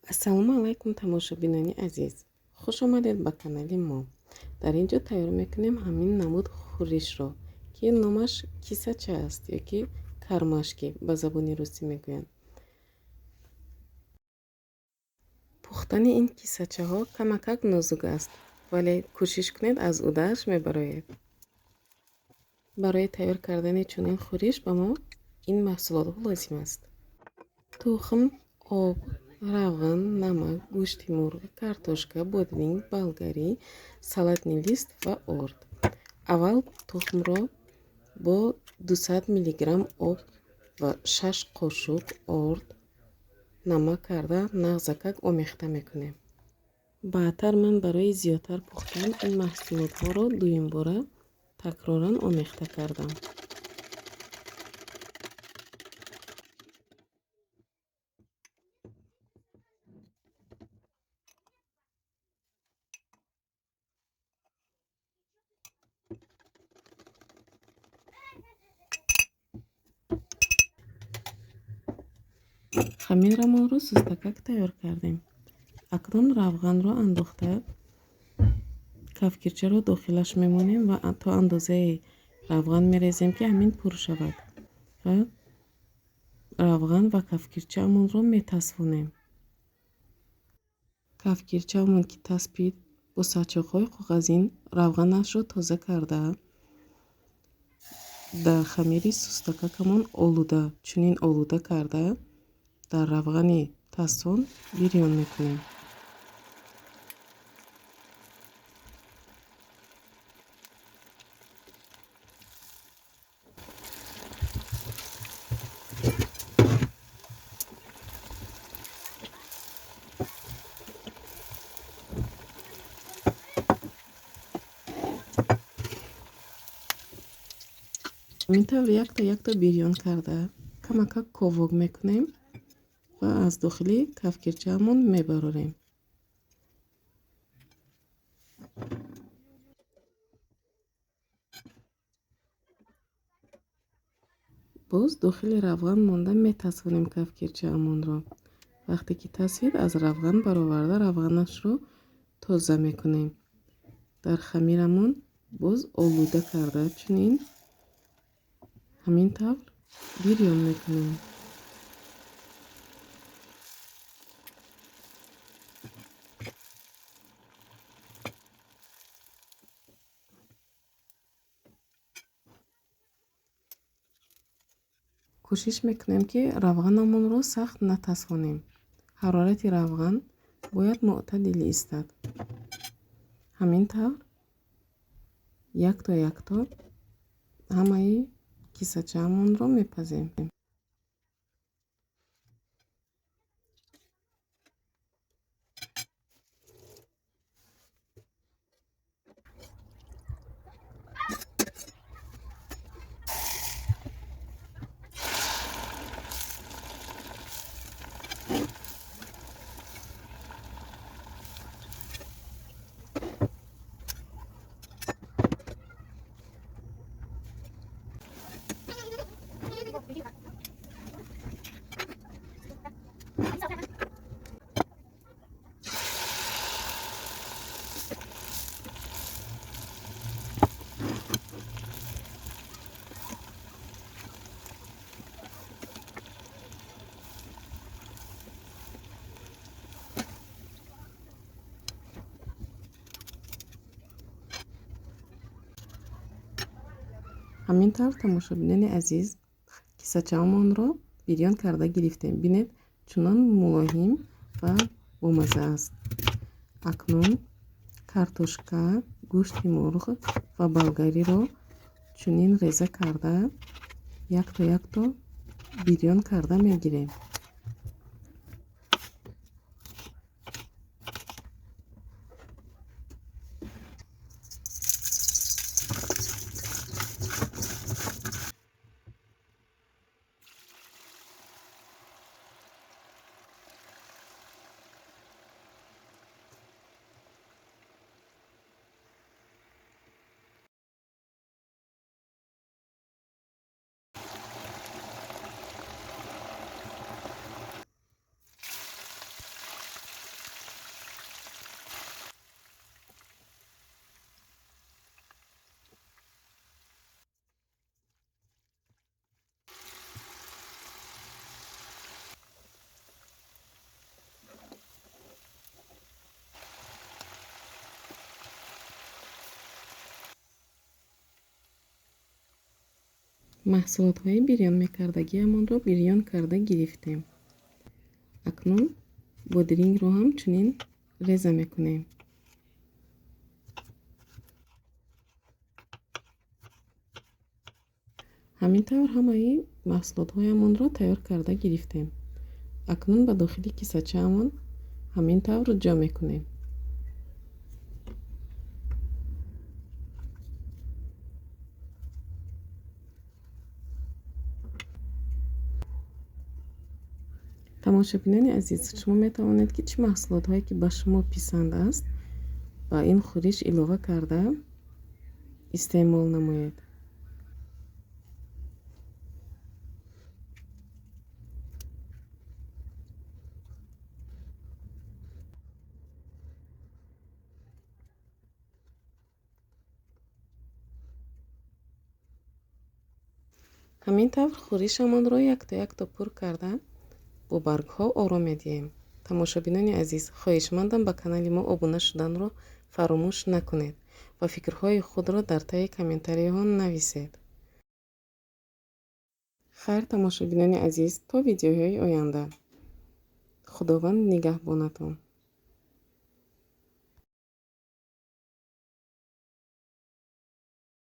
Ассалому алайкум, тамошобинони азиз. Хуш омадед ба канали мо. Дар ин ҷо тайёр мекунем ҳамин намуд хӯришро, ки номаш кисача аст ёки кармашки ба забони русӣ мегӯянд. Пухтани ин кисачаҳо камакак нозук аст, вале кӯшиш кунед аз удааш мебароед. Барои тайёр кардани чунин хӯриш ба мо ин маҳсулотҳо лозим аст: тухм, об, равған, намак, гӯшти мурғ, картошка, бодринг, болгарӣ, салатный лист ва орд. Аввал тухмро бо 200 миллиграмм об ва 6 қошуқ орд намак карда нағзакак омехта мекунем. Баъдтар ман барои зиёдтар пухтан ин маҳсулотҳоро дуюмбора такроран омехта кардам. Хамирамонро сустакак тайёр кардем. Акнун равғанро андохта кафгирчаро дохилаш мемонем ва то андозаи равған мерезем, ки ҳамин пур шавад ва равған ва кафгирчаамонро метасфонем. Кафгирчаамон ки таспид, бо сачоқҳои коғазин равғанашро тоза карда дар хамири сустакакамон олуда, чунин олуда карда дар равғани тасон бирён мекунем. Ин тавр якто якто бирён карда камакак ковок мекунем ва аз дохили кафгирчаамон мебарорем. Боз дохили равған монда метасфонем кафгирчаамонро. Вақте ки тасфид, аз равған бароварда равғанашро тоза мекунем. Дар хамирамон боз олуда карда чунин ҳамин тавр бирён мекунем. Кӯшиш мекунем, ки равғанамонро сахт натасфонем. Ҳарорати равған бояд мӯътадил истад. Ҳамин тавр якто якто ҳамаи кисачаамонро мепазем. Ҳамин тавр, тамошобинони азиз, кисачаамонро бирён карда гирифтем. Бинед, чунон мулоҳим ва бомазза аст. Акнун картошка, гӯшти мурғ ва болгариро чунин реза карда якто якто бирён карда мегирем. Маҳсулотҳои бирён мекардагиамонро бирён карда гирифтем. Акнун бодирингро ҳам чунин реза мекунем. Ҳамин тавр ҳамаи маҳсулотҳоямонро тайёр карда гирифтем. Акнун ба дохили кисачаамон ҳамин тавр ҷо мекунем. Тамошобинони азиз, шумо метавонед, ки чӣ маҳсулотҳое ки ба шумо писанд аст, ба ин хӯриш илова карда истеъмол намоед. Ҳамин тавр хӯришамонро якто-якто пур карда бо баргҳо оро медиҳем. Тамошобинони азиз, хоҳишмандам ба канали мо обуна шуданро фаромӯш накунед ва фикрҳои худро дар таи комментарияҳо нависед. Хайр, тамошобинони азиз, то видеоҳои оянда. Худованд нигаҳбонатон.